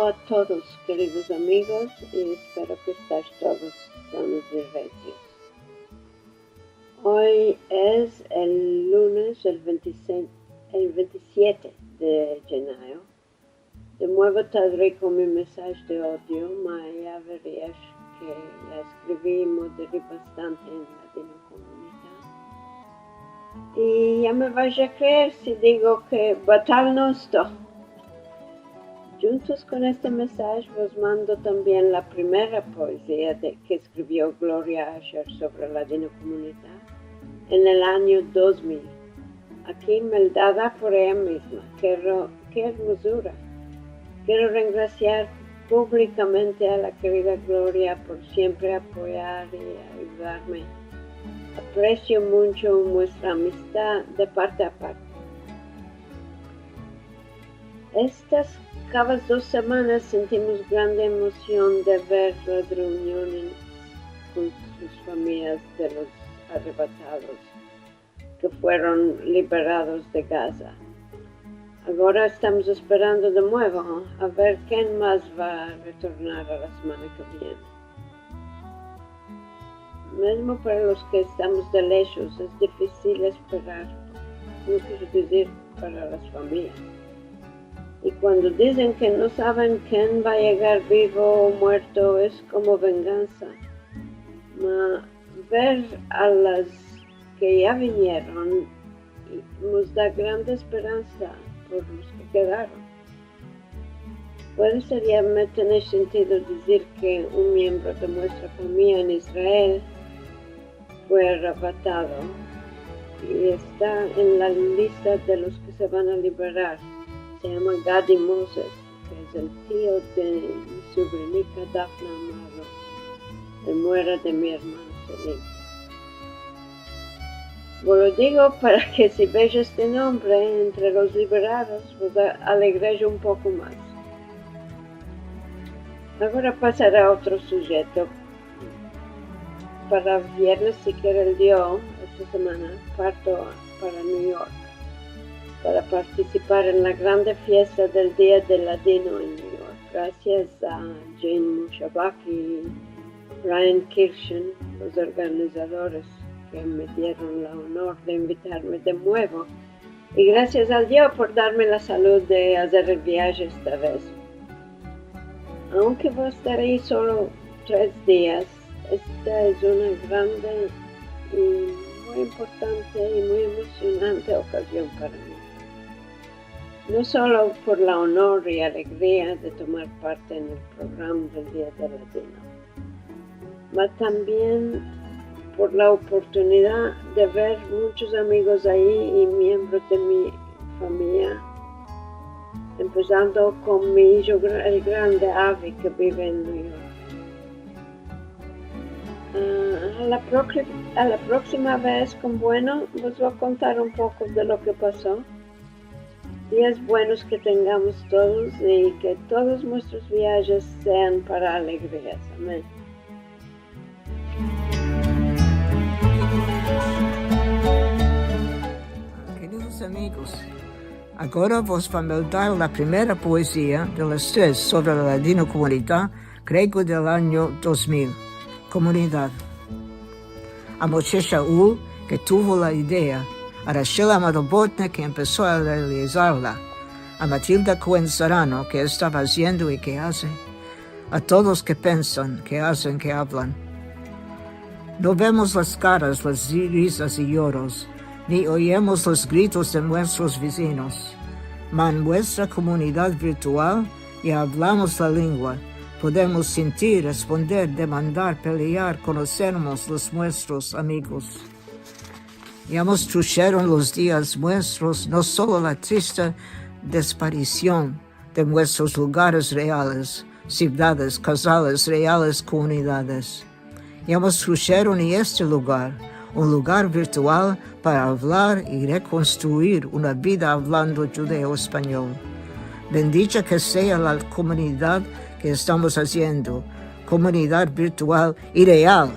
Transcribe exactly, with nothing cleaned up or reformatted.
A todos, keridos amigos, i espero ke estais todos sanos i rezios. Oy es el lunes, el vente i seis, el vente i siete de yenayo. De muevo tardei kon mi mensaj de audio, ma ya verias ke ya eskrivi i moderi bastante en Ladinokomunidad. I ya me vais a kreer si digo ke batal no esto. Djuntos kon este mensaj vos mando tambien la primera poezia de, ke eskrivio Gloria Asher sovre Ladinokomunidad en el anyo dos mil. Aki, meldada por eya mizma. Ke ro-, ke ermozura. Kero rengrasiar publikamente a la kerida Gloria por siempre apoyar i ayudarme. Apresio muncho muestra amistad de parte a parte. Estas kavas dos semanas sentimos grande emosion de ver las reuniones kon sus famiyas de los arrebatados ke fueron liberados de Gaza. Agora estamos esperando de muevo a ver ken mas va a retornar a la semana ke viene. Mizmo para los ke estamos de leshos, es difisil esperar, no kero dizir para las famiyas. I kuando dizen ke no saven ken va a yegar bivo o muerto, es komo vengansa. Ma ver a las ke ya vinieron i mos da grande esperansa por los ke kedaron. Puede ser ya me tener sentido dizir ke un miembro de muestra famiya en Israel fue arrebatado i esta en la lista de los ke se van a liberar. Se yama Gadi Moses, ke es el tio de mi sobrinika Dafna Amado, de muera de mi ermano Selim. Vo lo digo para ke si veis este nombre entre los liberados, vos a-, alegreis un poko mas. Agora pasar a otro sujeto. Para viernes, si kere el Dio, esta semana, parto para New York para partisipar en la grande fiesta del Dia del Ladino en New York. Grasias a Jane Mushabak i Brian Kirchen, los organizadores, ke me dieron la onor de invitarme de muevo. I grasias al Dio por darme la salud de azer el viaje esta vez. Aunke vo a estar ayi solo tres dias, esta es una grande i muy importante i muy emosionante okazion para mi. No solo por la onor i alegria de tomar parte en el programa del Dia del Ladino, ma tambien por la oportunidad de ver munchos amigos ayi i miembros de mi famiya, empesando kon mi ijo gra-, el grande Avi, ke bive en New York. Ah, a la prokli-, a la proksima vez, kon bueno, vos vo a kontar un poko de lo ke paso. Dias buenos ke tengamos todos i ke todos muestros viajes sean para alegrias. Amen. Keridos amigos, agora vos vo a meldar la primera poezia de las tres sovre la ladinokomunidad, kreo ke del anyo dos mil. Komunidad. A Moshe Shaul, ke tuvo la idea, a Rachel Amado Botner, ke empeso a realizarla, a Matilda Cohen Serrano, ke estava aziendo i ke aze, a todos ke pensan, ke azen, ke avlan. No vemos las karas, las ri-, rizas i yoros, ni oyemos los gritos de muestros vizinos. Ma en muestra komunidad virtual ya avlamos la lengua, podemos sentir, responder, demandar, pelear, konosermos los muestros amigos. Ya mos trusheron los dias muestros, no solo la triste desparision de muestros lugares reales, sivdades, kazales reales, komunidades. Ya mos trusheron i este lugar, un lugar virtual para avlar i rekonstruir una vida avlando djudeo-espanyol. Bendicha ke sea la komunidad ke estamos aziendo, komunidad virtual i real.